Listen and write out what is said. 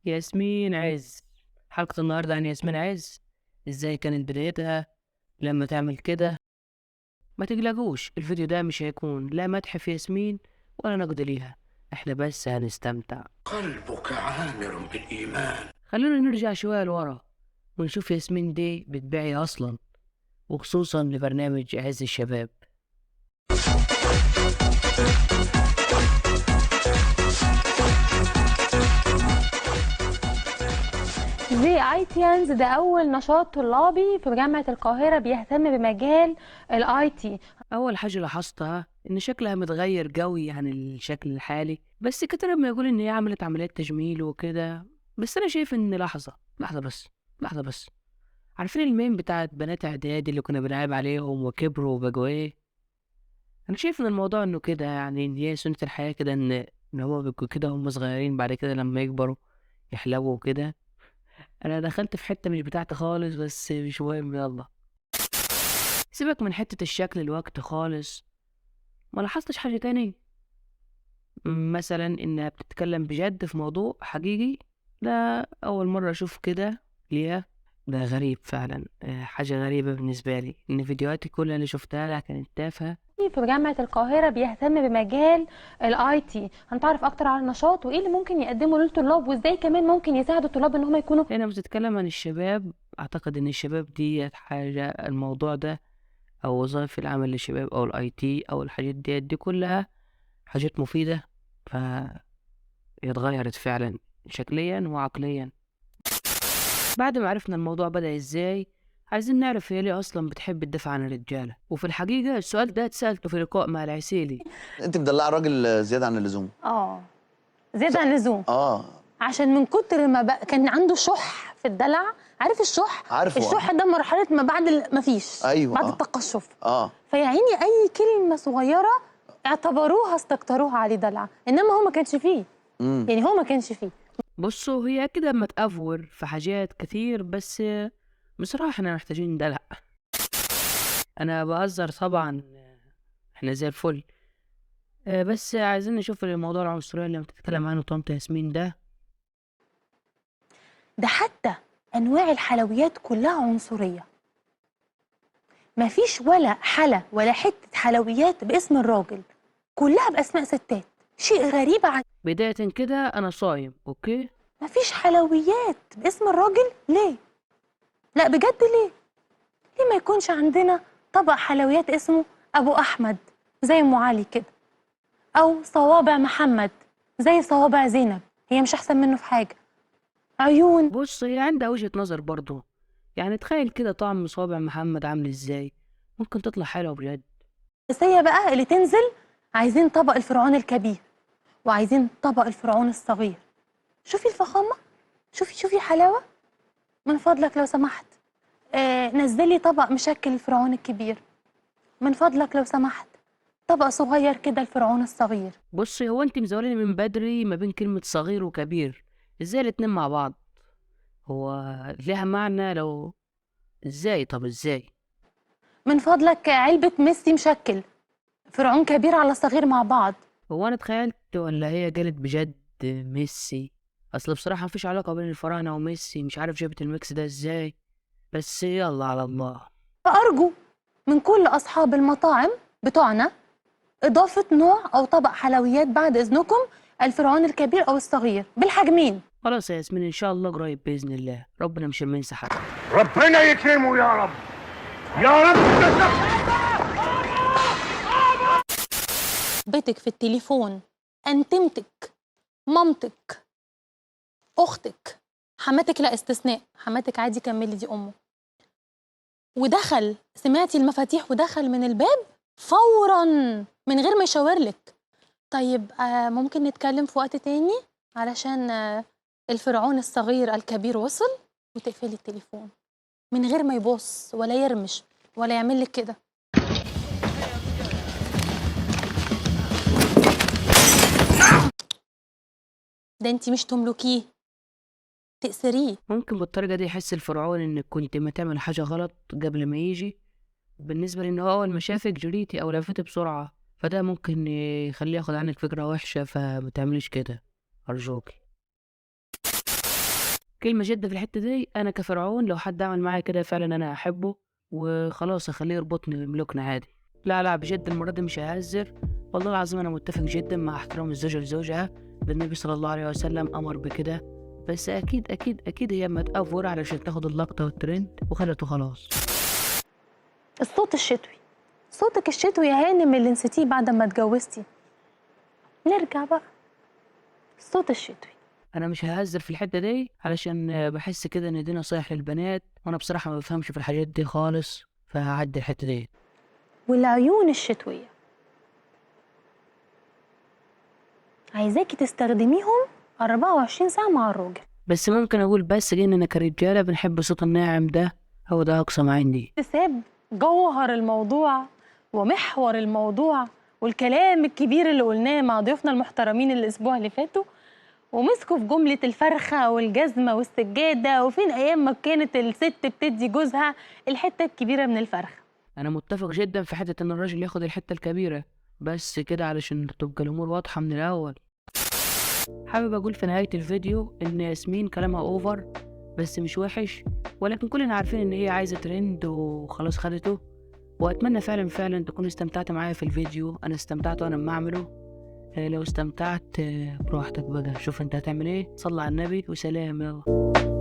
ياسمين عز. حلقة النهاردة عن ياسمين عز، ازاي كانت بدايتها لما تعمل كده. ما تقلقوش، الفيديو ده مش هيكون لا مدح في ياسمين ولا نقد ليها، احنا بس هنستمتع. قلبك عامر بالإيمان. خلونا نرجع شوية لورا ونشوف ياسمين دي بتبيع ايه اصلا، وخصوصا لبرنامج عز الشباب. زي ايتيانز ده أول نشاط طلابي في جامعة القاهرة بيهتم بمجال ال IT. أول حاجة لاحظتها إن شكلها متغير قوي عن الشكل الحالي، بس كتير ما يقول إن هي عملت عمليات تجميل وكده. بس أنا شايف إن لحظة بس، عارفين الميم بتاعت بنات إعدادي اللي كنا بنلعب عليهم وكبروا وبقوا إيه؟ أنا شايف إن الموضوع إنه كده، يعني إن هي سنة الحياة كده، إن هو بيبقوا كده هم صغيرين، بعد كده لما يكبروا يحلووا وكده. انا دخلت في حتة مش بتاعتي خالص، بس مش مهم، يلا سيبك من حتة الشكل الوقت خالص. ما لاحظتش حاجة تاني، مثلا انها بتتكلم بجد في موضوع حقيقي، ده اول مرة اشوف كده ليها. ده غريب فعلا، حاجة غريبة بالنسبة لي ان فيديوهاتي كلها اللي شفتها لها كانت تافهة. في جامعة القاهرة بيهتم بمجال ال IT، هنتعرف اكتر على النشاط وايه اللي ممكن يقدمه للطلاب وازاي كمان ممكن يساعدوا الطلاب ان هم يكونوا. هنا بتتكلم عن الشباب، اعتقد ان الشباب دي حاجة، الموضوع ده او وظائف العمل للشباب او ال IT او الحاجات دي كلها حاجات مفيدة، ف اتغيرت فعلا شكليا وعقليا. بعد ما عرفنا الموضوع بدأ ازاي، عايزين نعرف هي ليه اصلا بتحب تدافع عن الرجالة. وفي الحقيقة السؤال ده اتسالته في لقاء مع العسيلي. انت مدلعه الراجل زيادة عن اللزوم. زيادة عن اللزوم. عشان من كتر ما بقى كان عنده شح في الدلع. عارف الشح؟ عارفه. الشح ده مرحلة ما بعد ما فيش. ايوه. بعد التقشف. فيا عيني اي كلمة صغيرة اعتبروها استكتروها عليه دلع، انما هو ما كانش فيه. يعني هو ما كانش فيه. بصوا، هي كده ما تأفور في حاجات كتير، بس بصراحة احنا محتاجين دلع. انا بهزر طبعا، احنا زي الفل، بس عايزين نشوف الموضوع العنصرية اللي بتتكلم عنه طنط ياسمين ده. ده حتى انواع الحلويات كلها عنصرية، مفيش ولا حلا ولا حتة حلويات باسم الراجل، كلها باسماء ستات. شيء غريب. عن بداية كده انا صايم، okay؟ مفيش حلويات باسم الراجل ليه؟ لا بجد ليه؟ ليه ما يكونش عندنا طبق حلويات اسمه أبو أحمد زي أم علي كده، أو صوابع محمد زي صوابع زينب، هي مش أحسن منه في حاجة. عيون. بص، هي عندها وجهة نظر برضه، يعني تخيل كده طعم صوابع محمد عامل إزاي، ممكن تطلع حلوة بجد. بس هي بقى اللي تنزل، عايزين طبق الفرعون الكبير وعايزين طبق الفرعون الصغير. شوفي الفخامة، شوفي حلاوة. من فضلك لو سمحت نزلي طبق مشكل الفرعون الكبير، من فضلك لو سمحت طبق صغير كده الفرعون الصغير. بصي، هو انت مزولاني من بدري ما بين كلمة صغير وكبير، ازاي الاتنين مع بعض؟ هو ليها معنى لو ازاي؟ طب ازاي؟ من فضلك علبة ميسي مشكل فرعون كبير على صغير مع بعض. هو انا اتخيلت ولا هي قالت بجد ميسي؟ اصل بصراحة مفيش علاقة بين الفراعنة وميسي، مش عارف جابت ال mix ده ازاي، بس يلا على الله. فأرجو من كل أصحاب المطاعم بتوعنا إضافة نوع أو طبق حلويات بعد إذنكم، الفرعون الكبير أو الصغير بالحجمين. خلاص يا ياسمين، إن شاء الله قريب بإذن الله، ربنا مش هينسى حد. ربنا يكرمه يا رب، يا رب. بيتك في التليفون، أنتمتك، مامتك، أختك، حماتك، لا استثناء، حماتك عادي كملي دي أمه. ودخل، سمعتي المفاتيح ودخل من الباب فورا من غير ما يشاور لك. طيب ممكن نتكلم في وقت تاني علشان الفرعون الصغير الكبير وصل، وتقفلي التليفون من غير ما يبص ولا يرمش ولا يعمل لك كده. ده انت مش تملكيه، تأسريه. ممكن بالطريقة دي يحس الفرعون انك كنت ما تعمل حاجة غلط قبل ما يجي، بالنسبة لان هو اول ما شافك جريتي او لفتي بسرعة، فده ممكن يخليه ياخد عنك فكرة وحشة، فما تعمليش كده أرجوكي. كلمة جد في الحتة دي، انا كفرعون لو حد عمل معايا كده فعلا انا هحبه وخلاص، اخليه يربطني ويملكني عادي. لا لا بجد المرة دي مش ههزر، والله العظيم انا متفق جدا مع احترام الزوجة لزوجها، ده النبي صلى الله عليه وسلم امر بكده. بس اكيد اكيد اكيد هي ما تأفور علشان تاخد اللقطة والترند وخلته خلاص. الصوت الشتوي، صوتك الشتوي يا هانم اللي نسيتيه بعد ما اتجوزتي. نرجع بقى الصوت الشتوي. انا مش ههزر في الحتة دي علشان بحس كده ان دي نصايح للبنات، وانا بصراحة ما بفهمش في الحاجات دي خالص، فهعدي الحتة دي. والعيون الشتوية عايزاكي تستخدميهم 24 ساعة مع الراجل. بس ممكن اقول بس اننا كرجاله بنحب الصوت الناعم ده، هو ده اقصى ما عندي. ساب جوهر الموضوع ومحور الموضوع والكلام الكبير اللي قلناه مع ضيوفنا المحترمين الاسبوع اللي فاتوا، ومسكوا في جملة الفرخة والجزمة والسجادة، وفين أيام ما كانت الست بتدي جوزها الحتة الكبيرة من الفرخة. أنا متفق جدا في حتة إن الراجل ياخد الحتة الكبيرة، بس كده علشان تبقى الأمور واضحة من الأول. حابب أقول في نهاية الفيديو إن ياسمين كلامها over بس مش وحش، ولكن كلنا عارفين إن هي عايزة ترند وخلاص خدته. وأتمنى فعلا فعلا تكونوا استمتعتوا معايا في الفيديو، أنا استمتعت وأنا لما أعمله. لو استمتعت براحتك بقى، شوف انت هتعمل ايه. صلى على النبي وسلام. يلا.